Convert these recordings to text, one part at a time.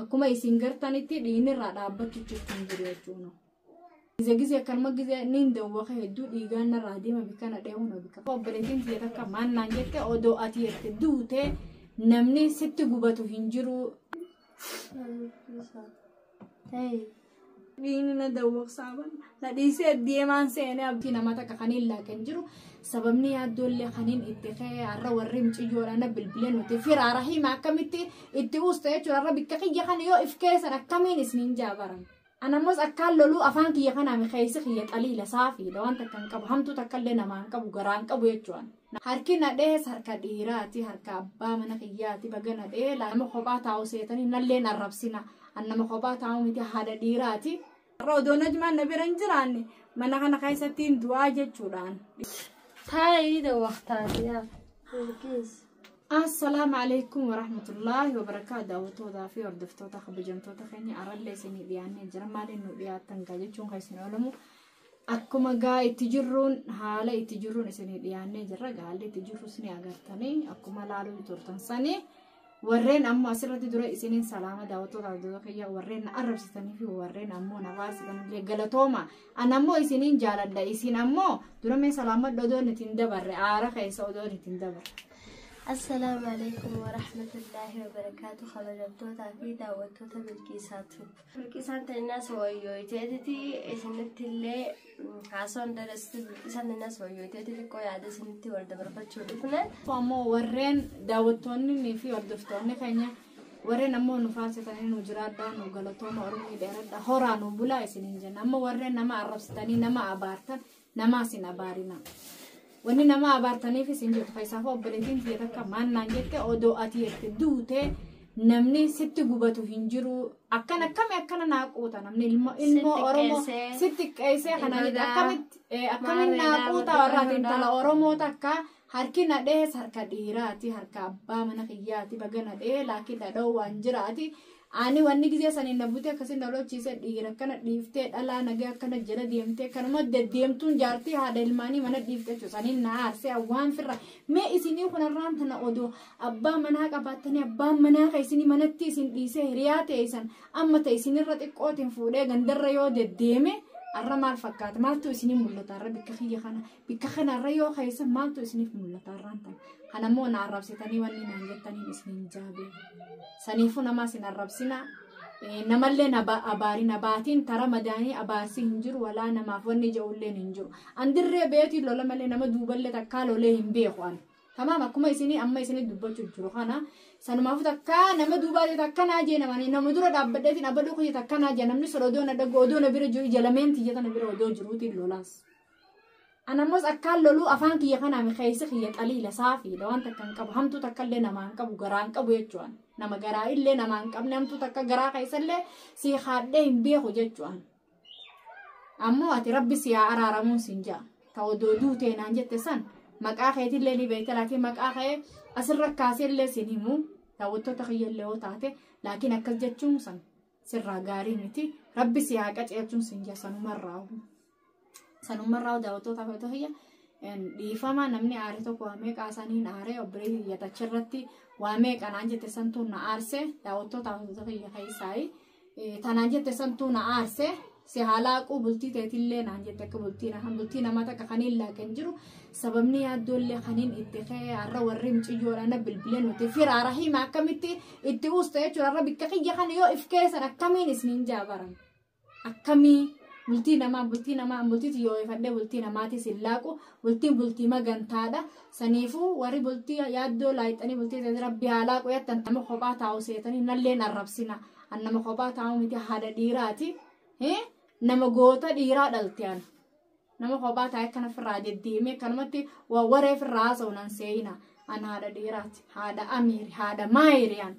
Akkuma isin gartanitti dhiigni irraa dhaabbachuu jechuun jiru jechuudha. Gize gize akkanuma gize niin dawwaqa hedduu dhiigaan narraa deema bikka na dheehu na bikka. Obboleettiin tiyya takka maal naan jette odoo ati jette duute namni sitti gubatu hin jiru. Dhiigni na dawwaqsaa ban na dhiisee deemaan seenee abdii nama takka kan hin laaqen jiru. Sababni yaaddoollee kan hin itti ka'e har'a warri mucayyoodha na bilbilee nuti firaara hima akkamitti itti usta jechuudha har'a bikka kiyya kana yoo if keessan akkamiin isiniin jaabaran. Anammoos akkaan loluu afaan kiyya kanaami keessi kiyya xaliila saafiidha waan takka hin qabu hamtuu takka illee namaa hin qabu garaa hin qabu jechuudha. Harki na dhees harka dhiiraati harka abbaa mana kiyyaati baga na dhee nama kophaa taa'u seetanii nalleen arrabsina an nama kophaa taa'u miti haadha dhiiraati. Har'a odoo Najmaan na bira hin jiraanne mana kana keessatti hin du'aa jechuudhaan. Taa'ii dawwaqtaati yaa. Bilqiis. Assalaamu alaikum warahmatullaahi wabarakaatu daawwattootaa fi hordoftoota kabajamtoota keenya arallee isinii dhiyaannee jira maaliin nu dhiyaattan gaa jechuun kan isin oolamu akkuma gaa itti jirruun haala itti jirruun isinii dhiyaannee jirra haalli itti jirrus ni agartanii akkuma laaluu turtan sanii warreen ammoo asirratti dura isiniin salaama daawwattoota hordoftoota kiyya warreen na arrabsitanii fi warreen ammoo na faarsitanillee galatooma an ammoo isiniin jaaladha isin ammoo dura mee salaamadha odoon ittiin dabarre aara keessa odoon ittiin dabarre. Assalaamu alaikum warahmatullaahi wabarakaatu kabajamtootaa fi daawwattoota Bilqiisaa Tube. Bilqiisaan teenyaas wayyooyiteetiti isinitti illee haasoon darasitti Bilqiisaan teenyaas wayyooyiteeti xiqqoo yaada isinitti wal dabarfachuu dhufne. Ammoo warreen daawwattoonni fi hordoftoonni keenya warreen ammoo nu faarsitanii nu jiraadhaa nu galatooma ormii dheeradha horaa nu bulaa isiniin jenna amma warreen nama arrabsitanii nama abaartan namaas hin abaarina. Wanni nama abaartaniif isin jirtu keessaaf obboleettiin tiyya takka maal naan jette odoo ati jette duute namni sitti gubatu hin jiru akkan akkami akkana naa quuta namni ilmoo Oromoo sitti qeessee kana jette akkamitti akkamiin naa quuta warraati intala Oromoo takka harki na dhees harka dhiiraati harka abbaa mana kiyyaati baga na dhee laakiin na dha'u waan jiraati. Ani wanni gizee saniin na butee akkasiin na lolchiise dhiira akkana dhiiftee dhalaa nagaa akkana jala deemtee kanuma deddeemtuun jaartii haadha ilmaanii mana dhiiftee jechuudha. Saniin na aarsee waan firra mee isinii kunarraan tana odoo abbaa manaa qabaattanii abbaan manaa ka isinii manatti isin dhiisee hiriyaa ta'e isan amma ta'e isinirra xiqqootiin fuudhee gandarra yoo deddeeme arra maal fakkaata maaltu isinii mul'ata arra bikka kiyya kana bikka kana arra yoo keessa maaltu isiniif mul'ata arraan tana kanammoo na arrabsitanii wanni naan jettaniin isiniin jaabee. Saniifuu namaas hin arrabsina. Namallee abaarin abaatiin tara madaanii abaarsi hin jiru walaa namaaf wanni ija'ulleen hin jiru. Andirree beetiin lola malee nama duuballee takkaa lolee hin beeku an. Tamaam akkuma isinii amma isinii dubbachuu jiru kana sanumaafuu takkaa nama duubaa takka naa jee namanii nama dura dhaabbadheetiin abaduu kiyya takka naa jee namni sun odoo na dhagu odoo na bira jiru ija lameen tiyya tana bira odoo jiruutiin lolaas. Anammoos akkaan loluu afaan kiyya kanaami keessi kiyya xaliila saafiidha waan takka hin qabu hamtuu takka illee namaa hin qabu garaa hin qabu jechuudha. Nama garaa illee namaa hin qabne hamtuu takka garaa keessa illee si haadhee hin beeku jechuudha. Ammoo ati rabbi si haa araaramuun sin ja'a. Ta odoo duutee naan jette san maqaa keetillee ni beekta laakiin maqaa kee asirra kaasee illee sin himu daawwattoota kiyya illee yoo taate laakiin akkas jechuun san sirraa gaarii miti rabbi si haa qaceelchuun sin ja'a sanumarraa. Sanumarraa daawwattoota fi kiyya dhiifama namni aare tokko waa meeqa saniin aaree obboleettii kiyya achirratti waa meeqa naan jette santuu na aarse daawwattoota fi kiyya keessaayi tanaan jette santuu na aarse si halaaquu bultii teetillee naan jette akka bultii namaa takka kan hin laaqen jiru sababni yaaddoollee kan hin itti ka'e har'a warri mucayyoodha na bilbilee nuti firaara hima akkamitti itti usta jechuudha har'a bikka kiyya kana yoo if keessan akkamiin isiniin jaabaran akkamii bultii namaa bultii namaa bultii yoo ifadhee bultii namaatis hin laaqu bultiin bultii magantaadha saniifuu warri bultii yaaddoo laayixanii bultii teetii rabbi haa laaqu jettan nama kophaa taa'u seetanii nalleen arrabsina an nama kophaa taa'u miti haadha dhiiraati. Nama goota dhiiraa dhalte an nama kophaa taa'e kana firraa deddeemee kanumatti waree firraa haasa'u nan seeyina an haadha dhiiraati haadha amiiri haadha maayiri an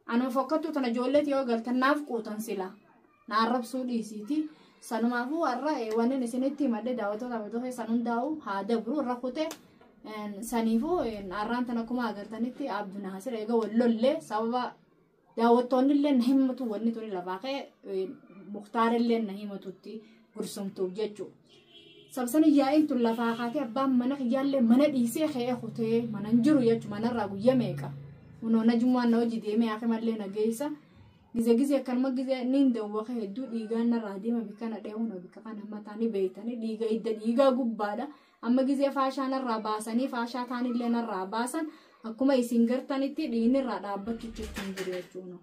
anuma fokkattuu tana ijoolleeti yoo galtan naaf quutan sila na arrabsuu dhiisiiti sanumaafuu har'a wannin isinitti himadhe daawwattoota abidoo keessan hundaa'u haa dabru irra kute saniifuu har'aan tana akkuma agartanitti Abdu Naasir eega wal lollee sababa daawwattoonni illee na himatu wanni tuni lafaa ka'e Muktaar illee na himatutti gursumtuuf jechuudha. Sabsani yaa'iin tun lafaa kaatee abbaan mana kiyyaallee mana dhiisee ka'ee kutee mana hin jiru jechuudha manarraa guyya meeqa. Kunoo najummaan na hojii deemee hakimallee na geessa. Gize gize akkanuma gize niin dawwaqa hedduu dhiigaan narraa deema bikka na dheehuun bikka kana mataa ni beeytanii dhiiga idda dhiigaa gubbaadha. Amma gizee faashaa narraa baasanii faashaa taanillee narraa baasan akkuma isin gartanitti dhiigni irraa dhaabbachuu jechuun jiru jechuudha.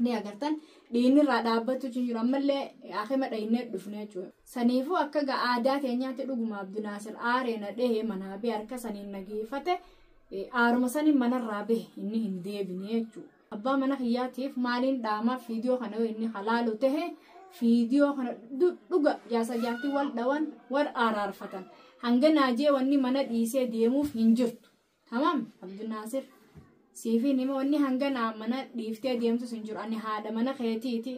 Ni agartan dhiigni irraa dhaabbachuu jiru ammallee akima dhahinee dhufne jechuudha. Saniifuu akka aadaa keenyaatti dhuguma Abdinaasir aaree na dhehee manaa bee harka saniin nageeffate aaruma saniin manarraa bahe inni hin deebine jechuudha. Abbaa mana kiyyaatiif maaliin dhaamaa fiidiyoo kana yoo inni halaalu tahe fiidiyoo kana dhuga jaasa jaartii wal dhawan wal araarfatan hanga naajee wanni mana dhiisee deemuuf hin jirtu. Tamam Abdinaasir siifiin hima wanni hanga naa mana dhiiftee deemtus hin jiru ani haadha mana keetiiti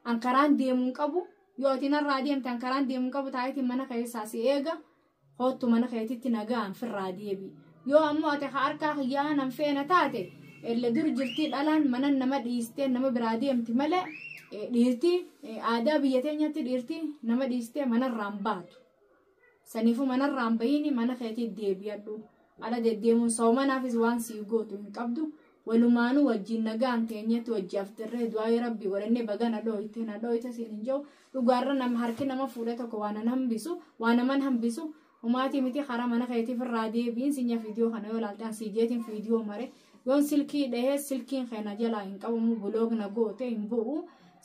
an karaan deemuu hin qabu yoo ati narraa deemte an karaan deemuu hin qabu taayitiin mana keessaa si eega hoottu mana keetitti nagaan firraa deebi yoo ammoo ati harkaa kiyyaa nan feena taate elle dur jirtii dhalaan mana nama dhiistee nama biraa deemti malee dhiirtii aadaa biyya teenyatti dhiirtii nama dhiistee manarraan baatu. Saniifuu manarraan bahiini mana keetii deebi'adhu. Ala deddeemuun soomanaafis waan sii gootu hin qabdu. Walumaanuu wajjin nagaan teenyetti wajji aftirree du'aa rabbii godhannee baga na dhooyte na dhooyte siin hin jiru. Dhugaarra nama harki nama fuudhee tokko waan nan hambisu waan naman hambisu humaatii miti karaa mana keetiif irraa deebiin sinya fiidiyoo kana yoo ilaaltan siijeetiin fiidiyoo mare yoon silkii dhahee silkiin keenya jalaa hin qabamu buloog na goote hin bu'u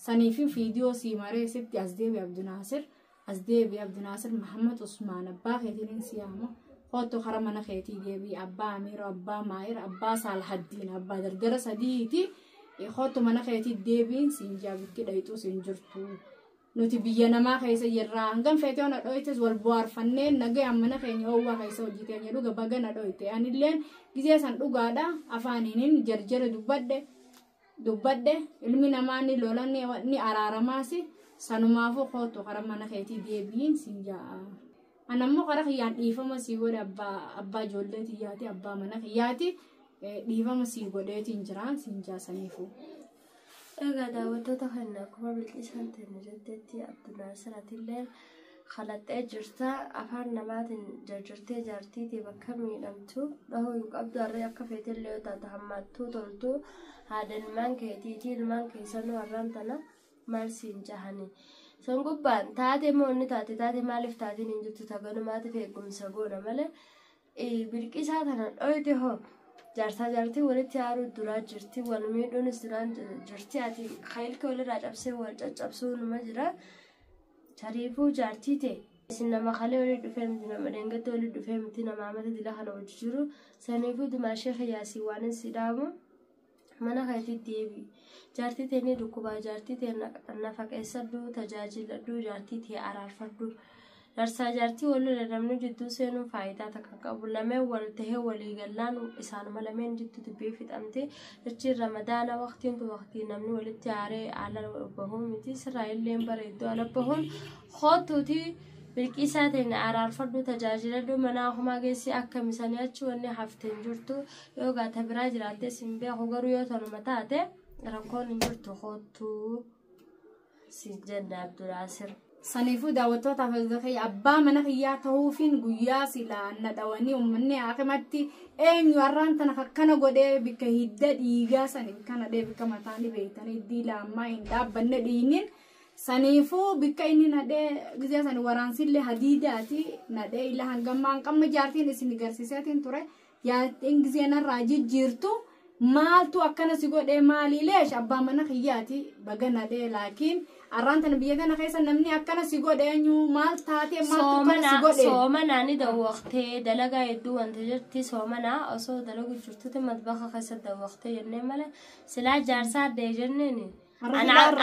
saniifin fiidiyoo sii maree sitti as deebi Abdinaasir as deebi Abdinaasir Mahammad Usmaan abbaa keetiin siyaama hoottu karaa mana keetii deebii abbaa Amiiroo abbaa Maayir abbaa Saalhaddiin abbaa dardara sadiiti hoottu mana keetii deebiin siin jaabitti dhayixuu siin jirtu. Nuti biyya namaa keessa jirra hangam feetee na dho'ites wal bohaarfannee nagayaan mana keenya ho'uwaa keessa hojii keenya dhuga baga na dho'ite anilleen gizee san dhugaadha afaaniin jarjara dubbadhe ilmi namaa ni lola ni araaramaas sanumaafuu kootu karaa mana keetii deebiin siin jaa'a. An ammoo karaa kiyyaan dhiifama sii godhe abbaa ijoollee xiyyaati abbaa mana kiyyaati dhiifama sii godheetiin jiraan siin jaasaniifu. Egaa daawwattoota keenya akkuma Bilqisaan teenya jettetti Abdinaasir atillee kalaxxee jirta afaan namaatiin jarjartee jaartiitii bakka miidhamtu dhahuu hin qabdu harree akka feetillee yoo taate hammattuu toltu haadha ilmaan keetiitii ilmaan keessanuu har'aan tana maal siin jahanii. San gubbaan taate moo inni taate taate maaliif taatiin hin jirtu taganumaatiif eegumsa goona malee Bilqisaa tana dhoyite hoo jaarsaa jaartii walitti aaruu duraa jirti wal miidhuunis duraan jirti ati kailka walirraa cabsee wal caccabsuu numa jira tariifuu jaartii ta'e isin nama kalee walii dhufee miti nama dheengatte walii dhufee miti nama amata dila kana hojii jiru saniifuu dumaashee kiyyaasii waan si dhaamu mana keetii deebi jaartii ta'e ni dhukkubaa jaartii ta'e nafaqeessadhu tajaajiladhu jaartii ta'e araarfadhu. Jaarsaa jaartii wal lola namni jidduu seenuun faayidaa takka qabu lameen wal tahee walii gallaan isaanuma lameen jidduu dubbii fixamte jechiin ramadaana waqtiin tu waqtii namni walitti aaree ala bahuu miti sirraa illee bareedduu ala bahuun hoottuuti Bilqisaa ta'in araarfadhu tajaajiladhu mana homaa geessi akka misanii achi wanni hafteen jirtu yoo gaata biraa jiraattes hin beeku garuu yoo tanuma taate rakkoon hin jirtu hoottuu si jenna Abdulaasir. Saniifuu daawwattootaaf abbaa mana kiyyaa ta'uufiin guyyaa silaa na dhawanii uummanni akimatti eenyu har'aan tana akkana godhee bikka hidda dhiigaa sani bikka nadhee bikka mataan beeytanii hiddii laammaa hin dhaabbanne dhiiniin saniifuu bikka inni nadhee gizee sani waraansillee hadiidaati nadhee ila hangammaa hanqamma jaartiin isin garsiiseetiin ture jaartiin gizee narraa jijjiirtu maaltu akkana si godhee maalii leesh abbaa mana kiyyaati baga nadhee laakiin arraan tana biyya tana keessa namni akkana si godhe eenyu maal taatee maaltu akkana si godhe. Soomanaa ni dawwaqtee dalagaa hedduu wanta jirti soomanaa osoo dalagu jirtutti madbaqa keessa dawwaqtee jennee malee silaa jaarsaa addee jenneeni.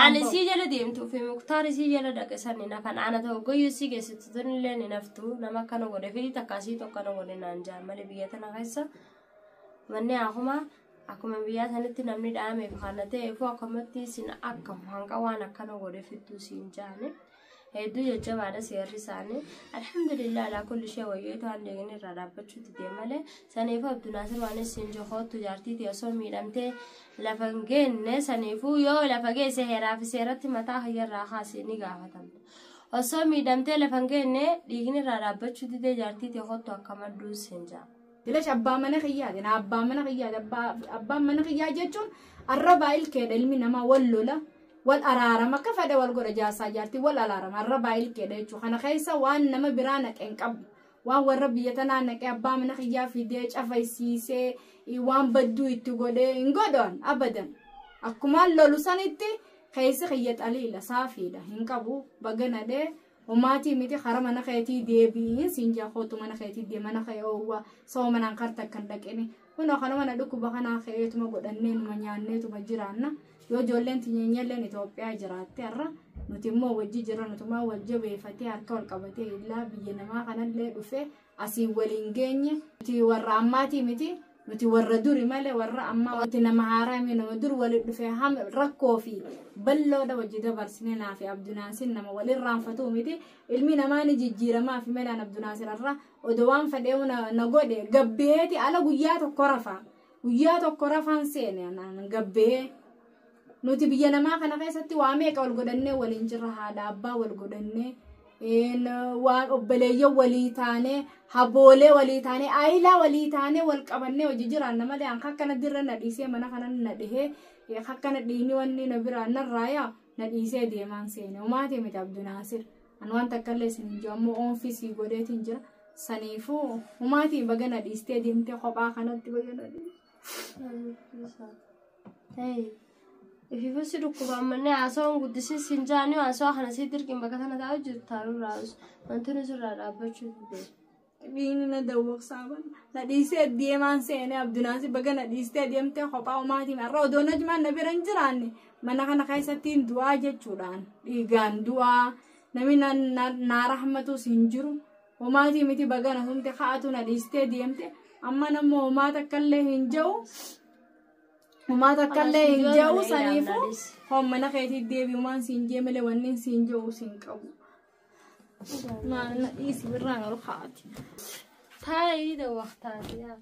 Ani sii jala deemtuu fi Muktaar sii jala dhaqe sani nafan ana ta'u goyyuu sii geessitu tunillee ni naftu nama akkana godhe fi takka sii tokkana godhe naan jaan malee biyya tana keessa manni akkuma akkuma biyyaa sanitti namni dhaameef kana ta'eefu akkamatti isin akkam hanqa waan akkana godhe fittuu siin jaane hedduu jajjabaadha seerri isaanii alhamdulillah alaa kulli ishee wayyeetu waan deegni irraa dhaabbachuutti deemalee saniifuu Abdunaasir waan isin johoottu jaartii ta'e osoo miidhamtee lafa hin geenne saniifuu yoo lafa geesse heeraa fi seeratti mataa hayyarraa kaasee ni gaafatamta. Osoo miidhamtee lafa hin geenne dhiigni irraa dhaabbachuu didee jaartii ta'e hoottu akka madduu siin jaa. Dilash abbaa mana kiyyaati. Na abbaa mana kiyyaati. Abbaan mana kiyyaa jechuun arrabaa ilkeedha ilmi namaa wal lola. Wal araarama akka fedhe wal godha jaarsaa jaartii wal araarama arrabaa ilkeedha jechuudha. Kana keessa waan nama biraa naqe hin qabu. Waan warra biyya tanaa naqee abbaa mana kiyyaa fidee cafaysiisee waan badduu itti godhee hin godhan abadan. Akkumaan lolu sanitti keessi kiyya xaliila saafiidha hin qabu baganadhee homaatii miti hara mana keetii deebiin siin jaa kootu mana keetii deema mana kee oowwaa soo manaan karta akkan dhaqini kunoo kana mana dhukkuba kanaa ka'eetuma godhannee numa nyaanneetuma jiraanna yoo ijoolleen tinyeenyalleen Itoophiyaa jiraatte har'a nuti immoo wajji jira nutumaa wal jabeeffatee harka wal qabatee illaa biyya namaa kanallee dhufee asiin waliin geenye nuti warra ammaatii miti nuti warra duri malee warra ammaa wanti nama haaraa miti nama dur waliin dhufee rakkoo fi bal'oodha wajji dabarsine naa fi Abdunaasir nama walirraanfatuu miti ilmi namaa ni jijjiiramaa fi meelaan Abdunaasir irraa odoo waan fedhee na godhe gabbeeti ala guyyaa tokko rafa guyyaa tokko rafaan seene gabbee nuti biyya namaa kana keessatti waa meeqa wal godhannee waliin jirra haadha abbaa wal godhannee waan obboleeyyan walii taanee haboolee walii taanee aayilaa walii taanee wal qabannee hojii jiraanna malee an akkana dirra na dhiisee mana kana na dhihee akkana dhiini wanni na biraa narraa yaa na dhiisee deemaan seene homaatii miti Abdunaasir an waan takka illee isin hin jiru ammoo oonfisii godheetiin jira saniifuu homaatii baga na dhiistee deemtee kophaa kanatti baga na dhiiste. Ifiifuu dhukkuba ammallee haasawaan guddisiin siin jaanii haasawaa kana sii dirqiin bakka tana taa'u jirtu taa'urraa wanti nuti irraa dhaabbachuu dide. Dhiini na dawwaqsaa na dhiisee deemaan seenee Abdunaasir baga na dhiistee deemtee kophaa homaatii har'a odoo najmaan na bira hin jiraanne mana kana keessatti du'aa jechuudhaan dhiigaan du'aa namni na rahmatus hin jiru homaatii miti baga na sumte ka'atu na dhiistee deemte amma nama homaa takkallee hin jiru. Homaa takkallee hin jiru saniifuu hon mana keetii deebi'umaan siin jee malee wanni siin jiru siin qabu. Maal na dhiisi birraan ol kaa'ati. Taa'ii dawwaqtaati yaa.